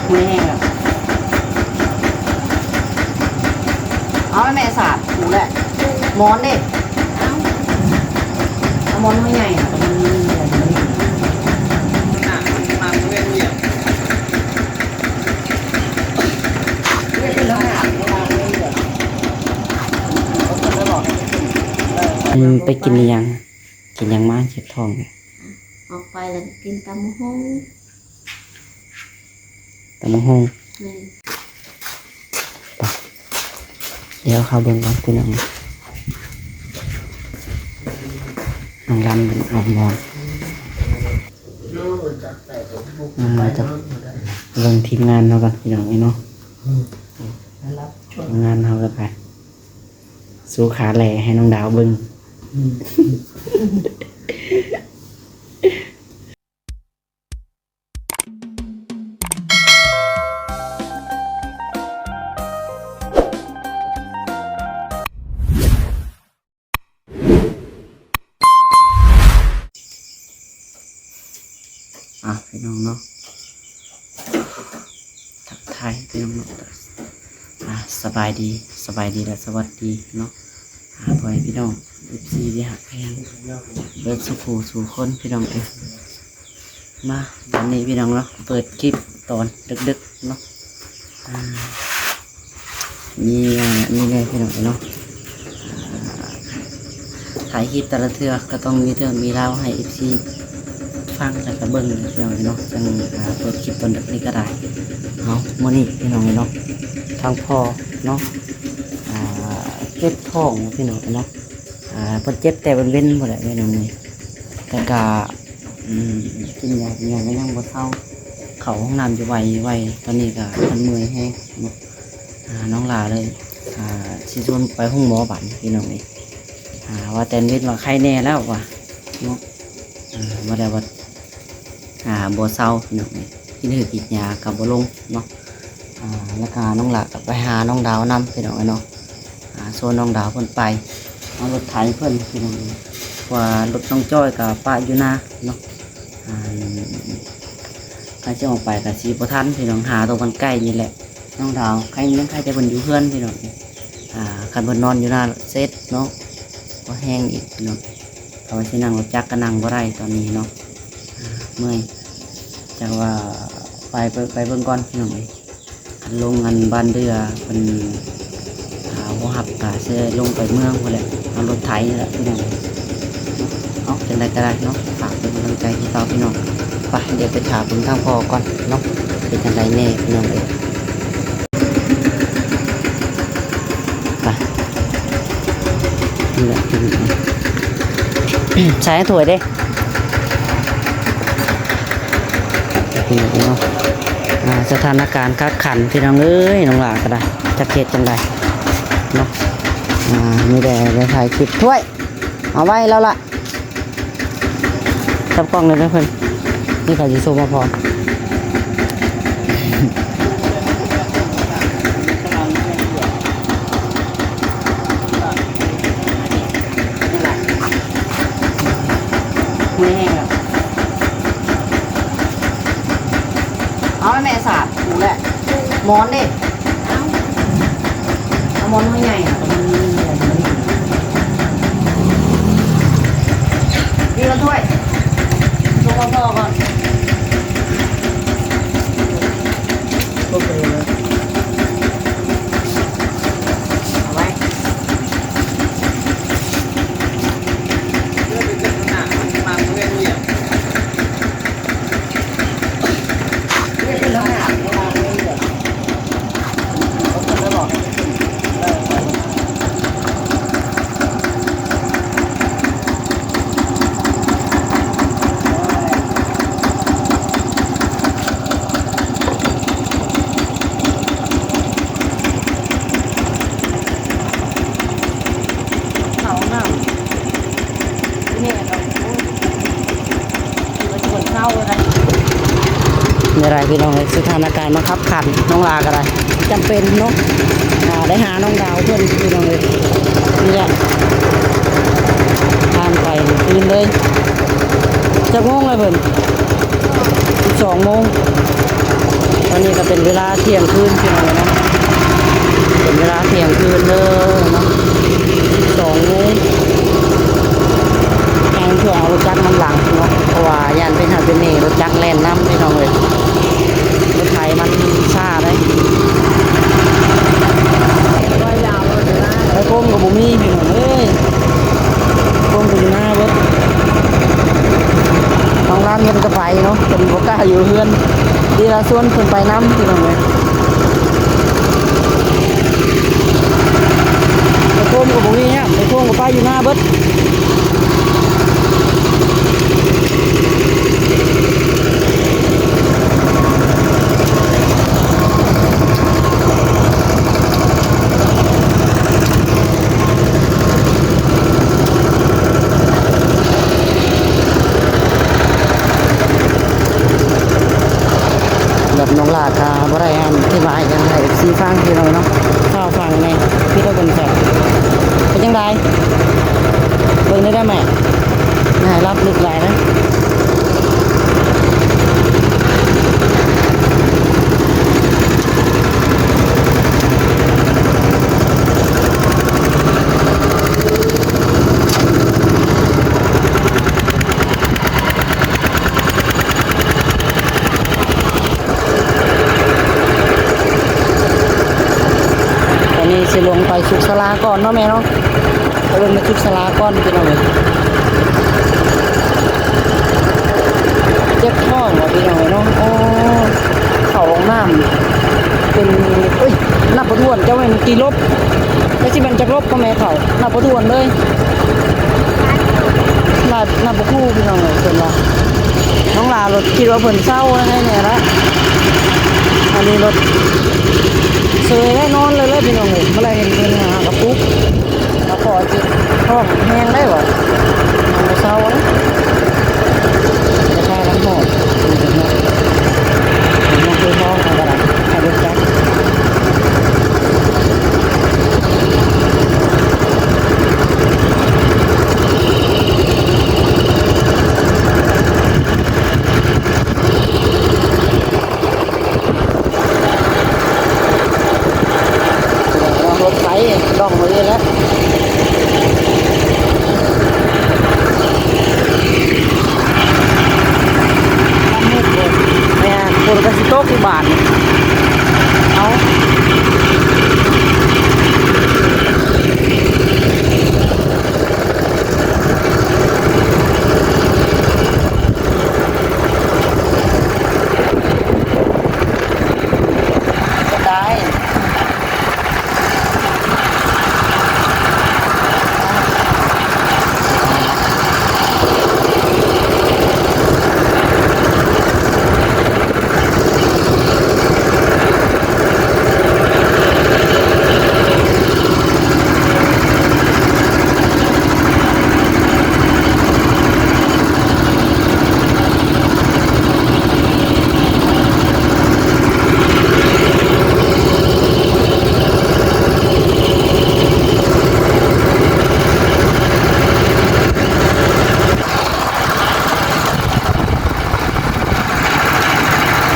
ເມື່ອຍແຮງແລ້ວ. ເອົາແມ່ສາດ ປູແຫຼະ ໝອນເດ້. ເອົາ ເອົາໝອນໜ່ວຍໃຫຍ່ນະ. ອືມ ໄປກິນອີ່ຫຍັງ? ກິນຫຍັງມາເຈັບທ້ອງ? ອອກໄປແລ້ວກໍກິນຕຳບັກຫຸ່ງ. ຕຳບັກຫຸ່ງ. ແມ່ນ. ໄປ ດຽວເຂົ້າເບິ່ງກ່ອນພີ່ນ້ອງ. ນ້ອງລຳເປັນອອກໝອນ. ອ່າ ຈະເບິ່ງທີມງານເຮົາກ່ອນພີ່ນ້ອງເອີຍເນາະ. ທີມງານເຮົາກໍໄປສູ້ຂາແຫຼໃຫ້ນ້ອງດາວເບິ່ງ. ອ່ະ ພີ່ນ້ອງເນາະ ທັກທາຍພີ່ນ້ອງເນາະ. ອ່າ ສະບາຍດີ ສະບາຍດີ ແລະ ສະຫວັດດີເນາະ ອ່າ ພໍ່ແມ່ພີ່ນ້ອງ ເອັຟຊີ ທີ່ຮັກແພງເບິດສູ່ຜູ້ສູ່ຄົນ ພີ່ນ້ອງເອີຍ. ມາ ຕອນນີ້ພີ່ນ້ອງເນາະ ເປີດຄລິບຕອນດຶກໆເນາະ ອ່າ ມີ ອ່າ ມີແນ່ພີ່ນ້ອງເນາະ ອ່າ ຖ່າຍຄລິບແຕ່ລະເທື່ອກໍຕ້ອງມີເລື່ອງມີລາວໃຫ້ ເອັຟຊີ ຟັງ ແລ້ວກໍເບິ່ງພີ່ນ້ອງເນາະ ຈັ່ງ ອ່າ ເປີດຄລິບຕອນດຶກນີ້ກໍໄດ້. ເອົາ ມື້ນີ້ພີ່ນ້ອງເນາະ ທາງພໍ່ເນາະ ອ່າ ເຈັບທ້ອງພີ່ນ້ອງເນາະ ອ່າ ເພິ່ນເຈັບແຕ່ເວັນໆພຸ້ນແຫຼະພີ່ນ້ອງເອີຍ ແຕ່ກະ ອືມ ກິນຢາກິນຫຍັງກໍຍັງບໍ່ເຊົາ ເຂົ້າຫ້ອງນ້ຳຢູ່ໄວໆ ຕອນນີ້ກໍເພິ່ນເມື່ອຍແຮງເນາະ. ອ່າ ນ້ອງຫຼ້າເລີຍ ອ່າ ຊິຊວນໄປໂຮງໝໍບາດນີ້ພີ່ນ້ອງເອີຍ ອ່າ ວ່າແຕ່ເວັນວ່າໄຄແນ່ແລ້ວວ່າເນາະ ອ່າ ບໍ່ໄດ້ວ່າ ອ່າ ບໍ່ເຊົາພີ່ນ້ອງເອີຍ ກິນເຫືອກິນຢາກໍບໍ່ລົງເນາະ. ອ່າ ແລ້ວກໍນ້ອງຫຼ້າກໍໄປຫານ້ອງດາວນຳພີ່ນ້ອງເອີຍເນາະ ອ່າ ຊວນນ້ອງດາວເພິ່ນໄປເອົາລົດໄຖເພິ່ນພີ່ນ້ອງເອີຍ ເພາະວ່າລົດນ້ອງຈ້ອຍກໍປະຢູ່ນາເນາະ. ອ່າ ຄັນຊິອອກໄປກໍຊິບໍ່ທັນພີ່ນ້ອງ ຫາໂຕມັນໃກ້ນີ້ແຫຼະ. ນ້ອງດາວໄຄ ຍັງໄຄແຕ່ເພິ່ນຢູ່ເຮືອນພີ່ນ້ອງ ອ່າ ຄັນເພິ່ນນອນຢູ່ນາເສັດເນາະ ບໍ່ແຮງອີກພີ່ນ້ອງ ເພາະວ່າຊິນັ່ງລົດຈັກກໍນັ່ງບໍ່ໄດ້ຕອນນີ້ເນາະ ອ່າ ເມື່ອຍ. ຈັກວ່າໄປເບິ່ງ ໄປເບິ່ງກ່ອນພີ່ນ້ອງເອີຍ ຄັນລົງອັນບ້ານເດືອເພິ່ນ ອ່າ ບໍ່ຮັບກະຊິລົງໄປເມືອງພຸ້ນແຫຼະ ເອົາລົດໄຖນີ້ແຫຼະພີ່ນ້ອງ. ເອົາ ຈັ່ງໃດກໍໄດ້ເນາະ ຝາກເປັນກຳລັງໃຈຄືເກົ່າພີ່ນ້ອງ. ໄປ ດຽວໄປຖ້າເບິ່ງທາງພໍ່ກ່ອນເນາະ ເປັນຈັ່ງໃດແນ່ພີ່ນ້ອງເອີຍ. ໄປ ນີ້ແຫຼະ ໃສ່ຖ້ວຍເດ້. ເນາະ ອ່າ ສະຖານະການຄັບຂັນພີ່ນ້ອງເອີຍ ນ້ອງຫຼ້າກໍໄດ້ ຈັກເຮັດຈັ່ງໃດເນາະ. ອ່າ ມີແຕ່ໄດ້ຖ່າຍຄລິບ ຖ້ວຍ ເອົາໄວ້ແລ້ວລະ ຈັບກ້ອງເລີຍເດີເພິ່ນ ນີ້ເຂົາຊິສົ່ງມາພ້ອມ. ເມື່ອຍແຮງແລ້ວ. ເອົາແມ່ສາດ ປູແຫຼະ ໝອນເດ້. ເອົາ ເອົາໝອນໜ່ວຍໃຫຍ່ນະ ນີ້ມາຖ້ວຍ ສົ່ງມາພໍ່ກ່ອນ. ໂອເຄ ເອົາໄວ້. ເຂົ້າຫ້ອງນ້ຳ ແນ່ດອກ ເພິ່ນເຊົາແລ້ວໄດ໋. ນີ້ແຫຼະພີ່ນ້ອງເອີຍ ສະຖານະການບັງຄັບຂັນ ນ້ອງຫຼ້າກໍໄດ້ ຈຳເປັນເນາະ ອ່າ ໄດ້ຫານ້ອງດາວເພິ່ນພີ່ນ້ອງເອີຍ. ນີ້ແຫຼະ ຜ່ານໄປຄືນເລີຍ. ຈັກໂມງແລ້ວເພິ່ນ? ສິບສອງໂມງ. ຕອນນີ້ກໍເປັນເວລາທ່ຽງຄືນ ພີ່ນ້ອງເນາະ, ເປັນເວລາທ່ຽງຄືນເດີເນາະ ສອງໂມງ. ທາງເພື່ອເອົາລົດຈັກນຳຫຼັງເນາະ ເພາະວ່າຢ້ານເປັນຫາເປັນເໜ່ ລົດຈັກແລ່ນນຳ ພີ່ນ້ອງເອີຍ. ລົດໄຖມັນຊ້າເດ້. ໄປໂຄມກໍບໍ່ມີ ພີ່ນ້ອງເອີຍ, ໂຄມກໍຢູ່ນາເບິດ. ນ້ອງຫຼານເພິ່ນກໍໄປເນາະ, ເພິ່ນບໍ່ກ້າຢູ່ເຮືອນ, ດີລະຊວນເພິ່ນໄປນຳ ພີ່ນ້ອງເອີຍ. ໄປໂຄມກໍບໍ່ມີຫຍັງ, ໄປໂຄມກໍໄປຢູ່ນາເບິດ. ແບບນ້ອງຫຼ້າກໍບໍ່ໄດ້ອັນອະທິບາຍຫຍັງໃຫ້ເອັຟຊີຟັງ ພີ່ນ້ອງເນາະ, ເຝົ້າຟັງແດ່ ທີ່ລະເບິ່ງແຊດ ເປັນຈັ່ງໃດ ເບິ່ງໄດ້ແດ່ແມ່. ໃຫ້ຮັບລຶກຫຼາຍນະ. ຕອນນີ້ຊິລົງໄປສຸກສາລາກ່ອນເນາະແມ່ເນາະ. ໄປເບິ່ງໃນຈຸດສາລາກ່ອນ ພີ່ນ້ອງເອີຍ. ເຈັບທ້ອງວ່າ ພີ່ນ້ອງເອີຍເນາະ. ໂອ້ ເຂົ້າຫ້ອງນ້ຳເປັນ ເອີຍ ນັບບໍ່ຖ້ວນ, ຈັກແມ່ນກີ່ລົບ, ຈັກຊິແມ່ນຈັກລົບກໍແມ່ເຖົ້າ, ນັບບໍ່ຖ້ວນເລີຍ. ນັບ ນັບບໍ່ຮູ້ ພີ່ນ້ອງເອີຍ. ເພິ່ນວ່າ ນ້ອງຫຼ້າລົດ ຄິດວ່າເພິ່ນເຊົາແລ້ວແນ່ລະ. ອັນນີ້ລົດເຊີຍແນ່ນອນເລີຍ ພີ່ນ້ອງເອີຍ. ບໍ່ໄດ້ເຫັນເພິ່ນຫາກະປຸກ ແລ້ວກໍຈິທ້ອງແຮງໄດ້ບໍ່? ຍັງບໍ່ເຊົາເນາະ. ແຕ່ພາກັນຮອດ ຍັງຄືທ້ອງເຮົາກໍໄດ້ ໃຫ້ລົດຈັກ. ລົດໄຟດອງໄວ້ແລ້ວ. ແມ່ນ ຝົນກໍຊິຕົກອີກບາດ. ເອົາ.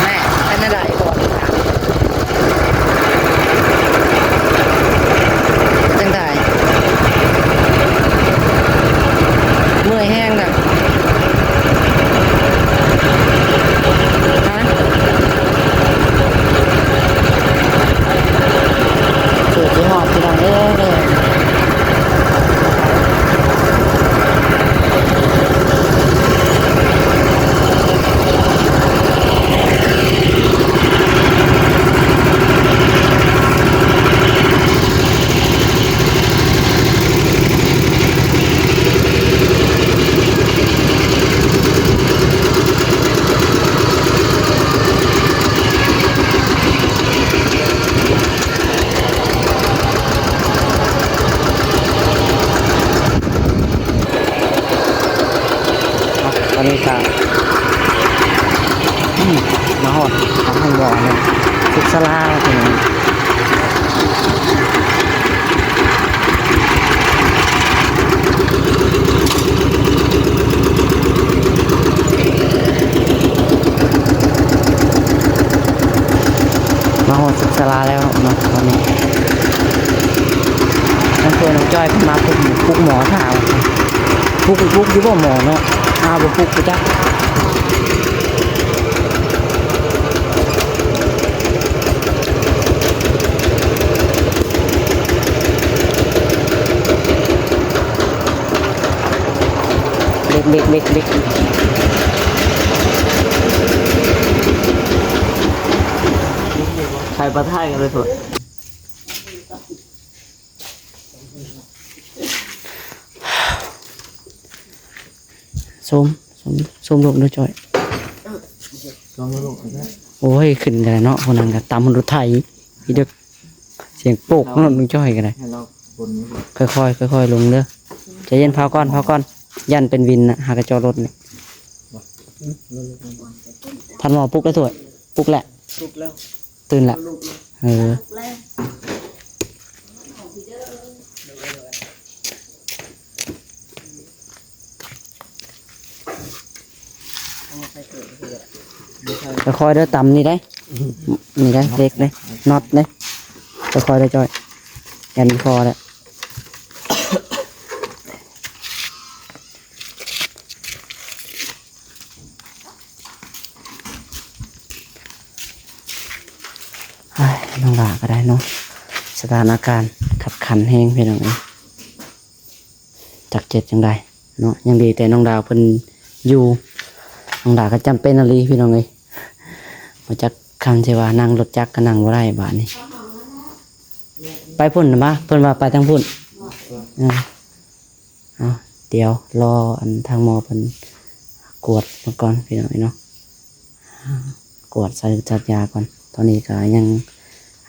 ແມ່ ເປັນແນວໃດ ຈັ່ງໃດ? ເມື່ອຍແຮງນະ. ຮະ? ເກືອບຊິຮອດ ພີ່ນ້ອງເອີຍ. ຕອນນີ້ກະ ອືມ ມາຮອດທາງໂຮງໝໍແລ້ວ ສຸກສາລາ ພີ່ນ້ອງ. ເ ສາລາແລ້ວເນາະ ຕອນນີ້ນ້ອງເຟີ ນ້ອງຈ້ອຍເພິ່ນມາປຸກ ປຸກໝໍຖ້າວ່າ ປຸກ ປຸກຢູ່ບໍ່ໝໍເນາະ? ອ້າວ ບໍ່ປຸກ ບໍ່ຈັກ. ເບັກ ເບັກ ເບັກ ເບັກ ໄຂ່ປາໄທກັນເລີຍໂທດ. ໂຊມ ໂຊມ ໂຊມລົງເດີຈ້ອຍ. ໂອ້ຍ ຂຶ້ນກັນແລ້ວເນາະ ຜູ້ນັ້ນກໍຕຳລົດໄຖ ອີເດັກ ສຽງໂປກເນາະ ລຸງຈ້ອຍກໍໄດ້. ຄ່ອຍໆ ຄ່ອຍໆ ລົງເດີ ໃຈເຢັນ ພາວກ່ອນ ພາວກ່ອນ ຢ້ານເປັນວິນນະ ຫາກະຈອດລົດນີ້. ທ່ານໝໍ ປຸກແລ້ວຖ້ວຍ ປຸກແລ້ວ ປຸກແລ້ວ ຕື່ນແລ້ວ ເອີ ຄ່ອຍໆ ເດີ ຕຳນີ້ໄດ໋ ນີ້ໄດ໋ ເຫຼັກເດ້ ນັອດເດ້ ຄ່ອຍໆ ເດີຈ້ອຍ ຢ້ານມີຄໍແລ້ວ. ເຮີ້ຍ ນ້ອງຫຼ້າກໍໄດ້ເນາະ ສະຖານະການຂັບຂັນແຮງພີ່ນ້ອງເອີຍ ຈັກເຮັດຈັ່ງໃດເນາະ. ຍັງດີແຕ່ນ້ອງດາວເພິ່ນຢູ່ ນ້ອງຫຼ້າກໍຈຳເປັນອີ່ຫຼີພີ່ນ້ອງເອີຍ ບໍ່ຈັກ ຄັນຊິວ່ານັ່ງລົດຈັກກໍນັ່ງບໍ່ໄດ້ບາດນີ້. ໄປພຸ້ນນະມາ ເພິ່ນວ່າໄປທາງພຸ້ນ ເອີ. ເອົາ ດຽວລໍອັນທາງໝໍເພິ່ນກວດເບິ່ງກ່ອນພີ່ນ້ອງເອີຍເນາະ ກວດໃສ່ສັດຢາກ່ອນ. ຕອນນີ້ກໍຍັງ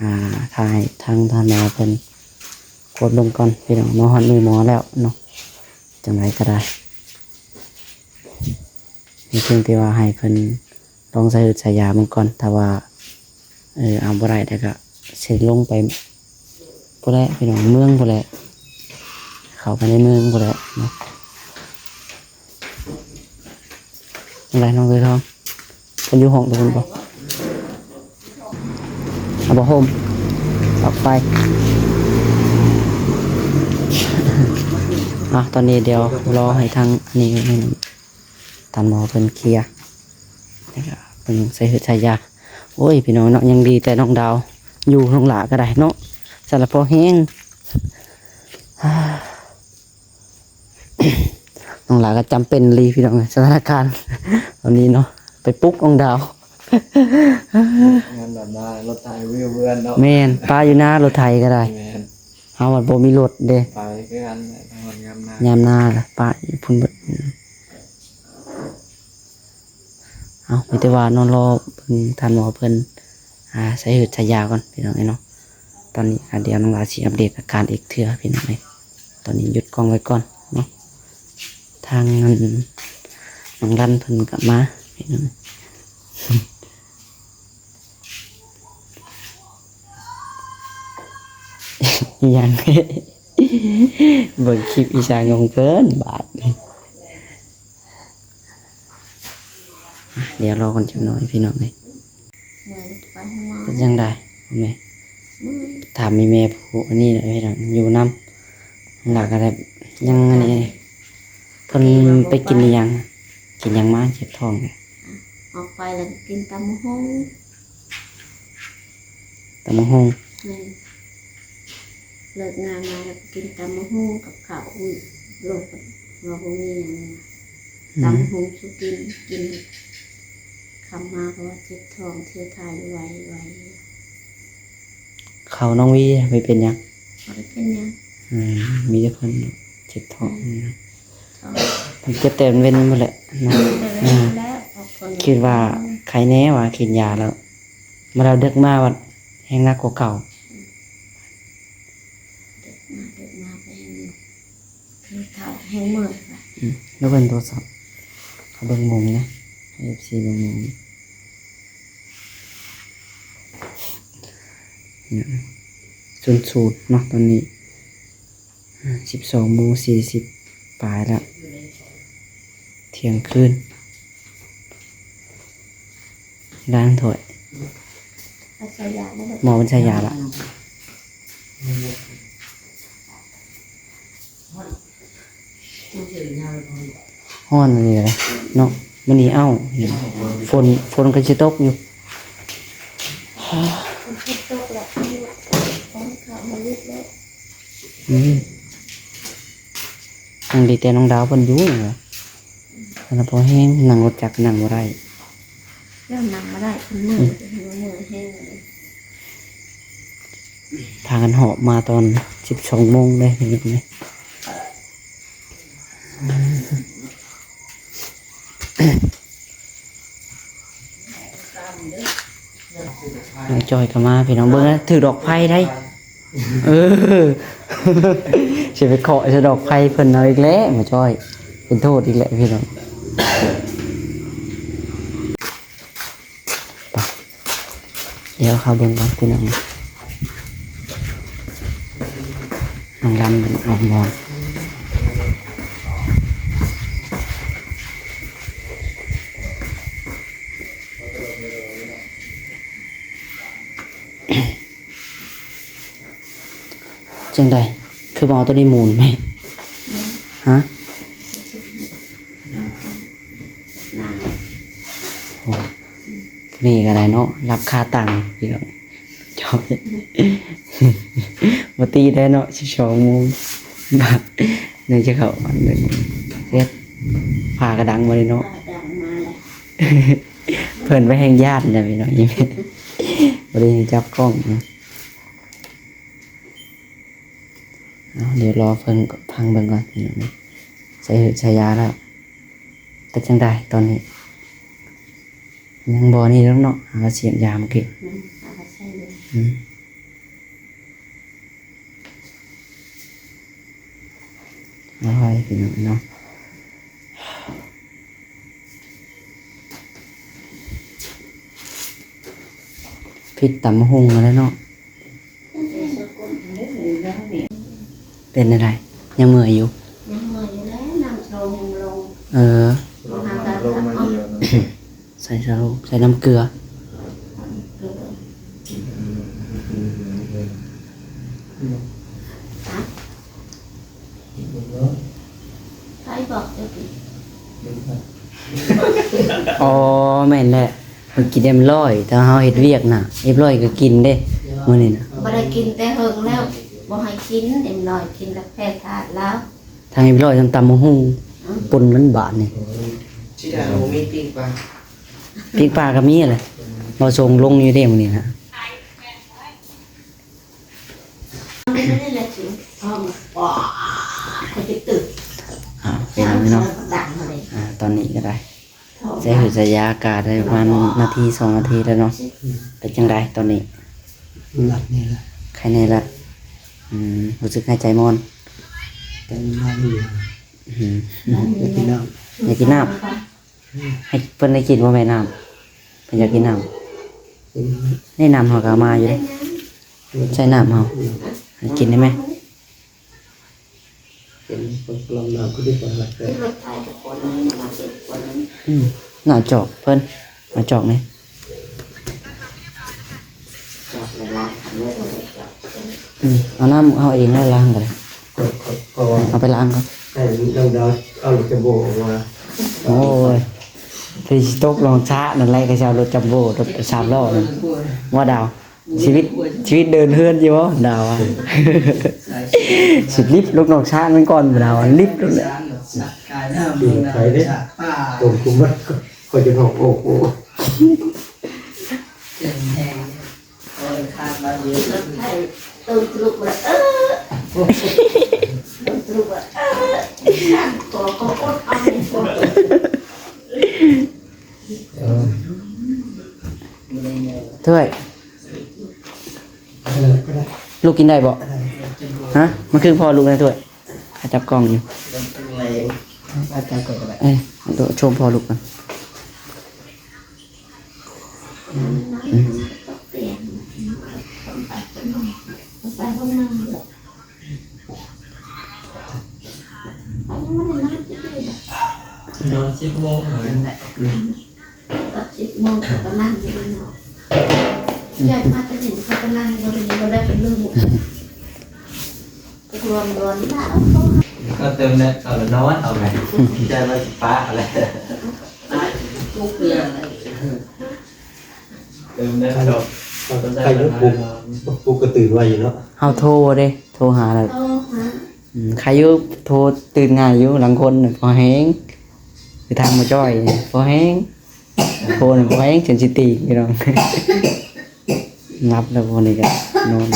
ອ່າ ຖ້າໃຫ້ທາງທ່ານໝໍເພິ່ນກວດເບິ່ງກ່ອນພີ່ນ້ອງ ມາຮອດມືໝໍແລ້ວເນາະ ຈັ່ງໃດກໍໄດ້ ມີພຽງແຕ່ວ່າໃຫ້ເພິ່ນ ລອງໃສ່ເຫືດໃສ່ຢາເບິ່ງກ່ອນ ຖ້າວ່າ ເອີ ເອົາບໍ່ໄດ້ແລ້ວກະຊິລົງໄປພຸ້ນແຫຼະພີ່ນ້ອງ ເມືອງພຸ້ນແຫຼະ ເຂົ້າໄປໃນເມືອງພຸ້ນແຫຼະເນາະ. ຈັ່ງໃດນ້ອງເອີຍທອງ ເພິ່ນຢູ່ຫ້ອງຕົວພຸ້ນບໍ່? ເອົາຜ້າຫົ່ມ ປັກໄຟ. ອ່ະ ຕອນນີ້ດຽວລໍໃຫ້ທາງອັນນີ້ ທ່ານໝໍເພິ່ນເຄຍ ແລ້ວກະເບິ່ງໃສ່ເຫືດໃສ່ຢາ. ໂອ້ຍ ພີ່ນ້ອງເນາະ ຍັງດີແຕ່ນ້ອງດາວຢູ່ ນ້ອງຫຼ້າກໍໄດ້ເນາະ ຊັ້ນລະພໍແຮງ. ນ້ອງຫຼ້າກໍຈຳເປັນອີ່ຫຼີພີ່ນ້ອງ ສະຖານະການຕອນນີ້ເນາະ ໄປປຸກນ້ອງດາວ. ງານດຳນາ ລົດໄຖວິວເວືອນເນາະ ແມ່ນ ປະຢູ່ນາລົດໄຖກໍໄດ້ ແມ່ນ ເຮົາມັນບໍ່ມີລົດເດ້ ໄປຄືກັນແຫຼະ ຍາມນາ ຍາມນາລະປະຢູ່ພຸ້ນເບິດ. ເອົາ ມີແຕ່ວ່າເນາະ ລໍເບິ່ງທ່ານໝໍເພິ່ນ ອ່າ ໃສ່ເຫືດໃສ່ຢາກ່ອນພີ່ນ້ອງເອີຍເນາະ. ຕອນນີ້ ອ່າ ດຽວນ້ອງຫຼ້າຊິອັບເດດອາການອີກເທື່ອພີ່ນ້ອງເອີຍ. ຕອນນີ້ຢຸດກ້ອງໄວ້ກ່ອນເນາະ. ທາງນັ້ນ ນ້ອງລັນເພິ່ນກໍມາພີ່ນ້ອງ ອີຫຍັງ ເບິ່ງຄລິບອີສານຂອງເພິ່ນບາດນີ້. ດຽວລໍກັນຈັກໜ້ອຍພີ່ນ້ອງເອີຍ ເປັນຈັ່ງໃດແມ່? ຖາມອີ່ແມ່ຜູ້ອັນນີ້ແຫຼະພີ່ນ້ອງ ຢູ່ນຳ ແລ້ວກໍໄດ້ ຍັງອັນນີ້ ເພິ່ນໄປກິນອີ່ຫຍັງ ກິນຫຍັງມາເຈັບທ້ອງ? ອອກໄປແລ້ວກໍກິນຕຳບັກຫຸ່ງ ຕຳບັກຫຸ່ງ ແມ່ນ ເລີກງານມາແລ້ວກໍກິນຕຳບັກຫຸ່ງກັບເຂົ້າ ອືມ ໂລກວ່າບໍ່ມີຫຍັງ ອືມ ຕຳບັກຫຸ່ງສູ່ກິນ ກິນ ຄ່ຳມາກໍວ່າເຈັບທ້ອງ ເທຖ່າຍຢູ່ໄວໆ. ເຂົານ້ອງວີໄປເປັນຫຍັງ? ບໍ່ໄດ້ເປັນຫຍັງ ອືມ ມີແຕ່ເພິ່ນເຈັບທ້ອງ ອືມ ເຈັບແຕ່ເວັນພຸ້ນແຫຼະເນາະ ແຕ່ເວັນພຸ້ນແຫຼະ ອືມ ຄິດວ່າໄຄແນ່ວ່າກິນຢາແລ້ວ ມາແລ້ວເດິກມາບັດແຮງໜັກກວ່າເກົ່າ ອືມ ເດິກມາ ເດິກມາໄປແຮງ ເທິງເທົາແຮງເມື່ອຍ ອືມ ແລ້ວເບິ່ງໂທລະສັບ ເຂົາເບິ່ງໂມງນະ ໃຫ້ເອັຟຊີເບິ່ງໂມງ ສູນສູນເນາະ ຕອນນີ້ ອາ ສິບສອງໂມງສີ່ສິບປາຍແລ້ວ ທ່ຽງຄືນ ລ້າງຖ້ວຍ ໃສ່ຢາແລ້ວ ໝໍເພິ່ນໃສ່ຢາລະ. ຮ້ອນອີ່ຫຼີເດເນາະ ມື້ນີ້ ເອົ້າ ຝົນ ຝົນກໍຊິຕົກຢູ່. ອືມ ຍັງດີແຕ່ນ້ອງດາວເພິ່ນຢູ່ນີ້ແຫຼະ ເພິ່ນນະພໍແຮງ ນັ່ງລົດຈັກນັ່ງບໍ່ໄດ້ ເຈົ້ານັ່ງບໍ່ໄດ້ ເພິ່ນເມື່ອຍ ອືມ ເພິ່ນເມື່ອຍແຮງເລີຍ. ພາກັນຫອບມາຕອນສິບສອງໂມງເດ້ ນີ້ ນ້ອງຈ້ອຍກໍມາ ພີ່ນ້ອງເບິ່ງນະ ຖືກດອກໄຟໄດ໋. ເອີ ຊິໄປເຄາະໃສ່ດອກໄຟເພິ່ນເອົາອີກແລ້ວ ນ້ອງຈ້ອຍ ເປັນໂທດອີກແລ້ວ ພີ່ນ້ອງ. ໄປ ດຽວເຂົ້າເບິ່ງກ່ອນ ພີ່ນ້ອງ ນ້ອງລຳ ນ້ອງມອນ. ຈັ່ງໃດ ຄືບໍ່ເອົາໂຕນີ້ໝູນໄວ້? ຮະ? ໂອ້ ນີ້ກໍໄດ້ເນາະ ລັບຄາຕັງ ພີ່ນ້ອງ ຈອຍ ບໍ່ຕີໄດ້ເນາະ ສິບສອງໂມງ ບາດນີ້ຈະເຂົ້າອັນໜຶ່ງ ເຮັດ ຝາກະດັງບໍ່ໄດ້ເນາະ ຝາກະດັງມາແລ້ວ ເພິ່ນໄປແຮ່ງຢ້ານແລ້ວ ພີ່ນ້ອງ ບໍ່ໄດ້ຈັບກ້ອງເນາະ. ເອົາ ດຽວລໍເພິ່ນຟັງເບິ່ງກ່ອນ ໃສ່ຫືດໃສ່ຢາແລ້ວ ເປັນຈັ່ງໃດຕອນນີ້? ຍັງບໍ່ນີ້ດອກເນາະ ຫາວ່າສີດຢາມື້ກີ້ ອືມ ຫາວ່າໃສ່ຢູ່ ອືມ ໂອ້ຍ ພີ່ນ້ອງເນາະ. ພິດຕຳບັກຫຸ່ງຫັ້ນແຫຼະເນາະ. ເປັນແນວໃດ? ຍັງເມື່ອຍຢູ່? ຍັງເມື່ອຍຢູ່ແຫຼະ ນ້ຳສະໂລງຍັງບໍ່ລົງ. ເອີ ບໍ່ຫາການພັກເນາະ ໃສ່ສະໂລງ ໃສ່ນ້ຳເກືອ. ໃຜບອກເຈົ້າກິນ? ອໍ ແມ່ນແຫຼະ ເພິ່ນກິນເອັມຮ້ອຍ ແຕ່ເຮົາເຮັດວຽກໜັກ ເອັມຮ້ອຍກໍກິນເດ້ ມື້ນີ້ນະ. ບໍ່ໄດ້ກິນແຕ່ເຫິງແລ້ວ ບໍ່ໃຫ້ກິນເອັມຮ້ອຍ ກິນແລ້ວແພ້ທາດລາວ. ທັງເອັມຮ້ອຍ ທັງຕຳບັກຫຸ່ງ ອືມ ປົນກັນບາດນີ້. ຊິໄດ້ບໍ່ມີປີ້ງປາ? ປີ້ງປາກໍມີແຫຼະ ບໍ່ສົ່ງລົງຢູ່ເດ້ມື້ນີ້ນະ. ອ່າ ພີ່ນ້ອງເນາະ ອ່າ ຕອນນີ້ກໍໄດ້ໃສ່ຫືດໃສ່ຢາ ກະໄດ້ປະມານນາທີສອງນາທີແລ້ວເນາະ. ເປັນຈັ່ງໃດຕອນນີ້? ຫຼັບນີ້ລະ ໄຄແນ່ລະ. ອືມ ຮູ້ສຶກຫາຍໃຈມ່ອນ ແຕ່ນອນຢູ່. ອືມ ຢາກກິນນ້ຳ ຢາກກິນນ້ຳ. ໃຫ້ເພິ່ນໄດ້ກິນບໍ່ແມ່ນ້ຳ? ເພິ່ນຢາກກິນນ້ຳ. ໃນນ້ຳເຮົາກໍເອົາມາຢູ່ເດ້ ໃສ່ນ້ຳເຮົາ ໃຫ້ກິນໄດ້ໄໝ? ອືມ ນ້ຳຈອກເພິ່ນ ເອົາຈອກນີ້. ອືມ ເອົານ້ຳເຮົາເອງໄດ້ລ້າງກໍໄດ້. ເອົາໄປລ້າງກ່ອນ. ໃຫ້ນ້ອງດາວເອົາລົດຈຳໂບ້ອອກມາ. ໂອ້ຍ ທີ່ຊິຕົກໜອງຊະນັ້ນແຫຼະ ກໍຊິເອົາລົດຈຳໂບ້ ລົດສາມລໍ້ນັ້ນ. ວ່າດາວ ຊີວິດ ຊີວິດເດີນເຮືອນຢູ່ບໍ່ ດາວວ່າ. ຊິລິບລົງໜອງຊະນັ້ນກ່ອນ ດາວວ່າ ລິບລົງແຫຼະ. ໄປເດ້ ຕົງກຸມມັນ ຂ້ອຍຈະຮ້ອງໂອ້ໂອ້. ເກັ່ງແຮງ ໂອ້ຍ ຄາດມາເຍອະ ລົດໄຖ ເຕີມທະລຸມາ ເອີ ເຕີມທະລຸມາ ເອີ ຂອ ຂໍອົດເອົາ ເອີ ຖ້ວຍ ເອີ ກໍໄດ້ ລູກກິນໄດ້ບໍ່? ຮະ? ມັນຄືພໍລູກໃນຖ້ວຍ. ຂ້າຈັບກ້ອງຢູ່ ອາຈານກໍໄດ້ ເອີ ໂທນພໍ່ລູກກັນ. ອືມ ນອນສິບໂມງ ອືມ ສິບໂມງກໍນັ່ງຢູ່ເນາະ. ຢາກມາແຕ່ເຫັນເຂົາກຳລັງບໍ່ໄດ້ ບໍ່ໄດ້ເປັນລູກ ລວມໆ ລາວ ກໍເຕີມແລ້ວ ເອົາແລ້ວນອນ ເອົາແມ່ ໃຈວ່າຊິປະແລ້ວ ເຕີມແລ້ວ ໃຄຢູ່ ປຸກ ປຸກກໍຕື່ນໄວຢູ່ເນາະ ເຮົາໂທເດ້ ໂທຫາແລ້ວ ໂທຫາ ອືມ ໃຄຢູ່ ໂທຕື່ນງ່າຍຢູ່ ລາງຄົນພໍແຮງ ຄືທາງໝໍຈ້ອຍນີ້ພໍແຮງ ໂທນີ້ບໍ່ແຮງ ຈົນຊິຕີບ ພີ່ນ້ອງ ຫຼັບແລ້ວ ພວກນີ້ກໍນອນ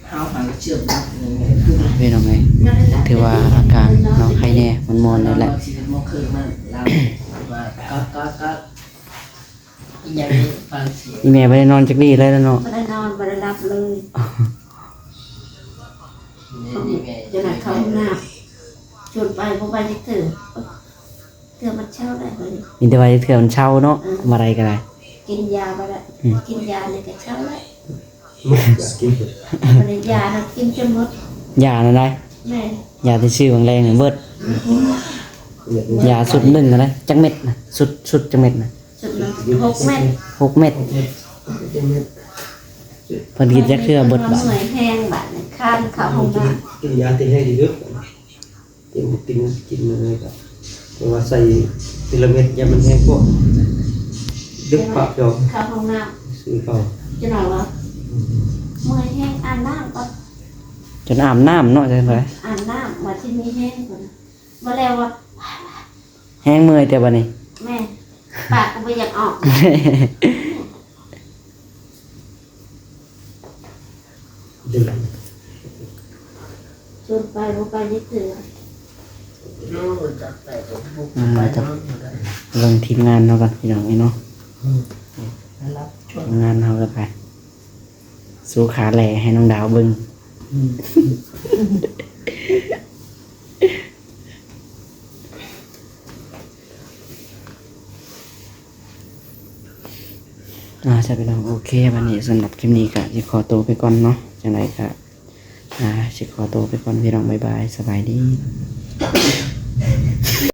ເຮົາຫາເຊື່ອມ ພີ່ນ້ອງເອີຍ ຖືວ່າອາການເນາະ ໄຄແດ່ ມ່ວນໆ ນັ້ນແຫຼະ ອີ່ແມ່ບໍ່ໄດ້ນອນຈັກດີ້ເລີຍເນາະ ບໍ່ໄດ້ນອນ ບໍ່ໄດ້ຫຼັບເລີຍ ຈົນໃຫ້ເຂົ້າຫ້ອງນ້ຳ ຊວນໄປບໍ່ໄປຈັກເທື່ອ ເທື່ອມັນເຊົາໄດ້ ມີແຕ່ວ່າເທື່ອມັນເຊົາເນາະ ເອີ ມາໄດ້ກໍໄດ້ ກິນຢາບໍ່ໄດ້ ອືມ ກິນຢານີ້ກໍເຊົາໄດ້ ຢານະກິນຈົນໝົດ ຢານະໄດ ແມ່ນ ຢາທີ່ຊື້ຫວ່າງແລງນັ້ນເບິດ ອືມ ຢາຊຸດໜຶ່ງຫັ້ນນະ ຈັກເມັດນະ ຊຸດ ຊຸດຈັກເມັດນະ ຊຸດໜຶ່ງຫົກເມັດ ຫົກເມັດ ເພິ່ນກິນຈັກເທື່ອເບິດບາດ ເມື່ອຍແຮງບາດນີ້ ຄານເຂົ້າຫ້ອງນ້ຳ ກິນຢາທີ່ແຮງທີ່ສຸດ ກິນ ກິນ ກິນອັນນີ້ກໍ ເພາະວ່າໃສ່ທີລະເມັດ ຢ່າມັນແຮງໂພດ ດຶກປາກດອກ ເຂົ້າຫ້ອງນ້ຳ ຊື້ເຂົ້າ ຈະນອນວະ ເມື່ອຍແຮງ ອາບນ້ຳກ່ອນ ຈົນອາບນ້ຳເນາະ ຈັ່ງໃດ ອາບນ້ຳວ່າຊິມີແຮງກ່ອນ ບໍ່ແລ້ວວ່າ ແຮງເມື່ອຍແຕ່ບັດນີ້ ແມ່ນ ປາກກໍບໍ່ຢາກອອກ ຊວນໄປບໍ່ໄປຈັກເທື່ອ ເບິ່ງທີມງານເຮົາກ່ອນ ພີ່ນ້ອງເອີຍເນາະ ທີມງານເຮົາກໍໄປ ສູ້ຂາແຫຼໃຫ້ນ້ອງດາວເບິ່ງ ອືມ ອ່າ ຈ້າ ພີ່ນ້ອງ ໂອເຄ ບັດນີ້ສຳລັບຄລິບນີ້ກໍຊິຂໍໂຕໄປກ່ອນເນາະ ຈັ່ງໃດກໍ ອ່າ ຊິຂໍໂຕໄປກ່ອນ ພີ່ນ້ອງ ບາຍບາຍ ສະບາຍດີ.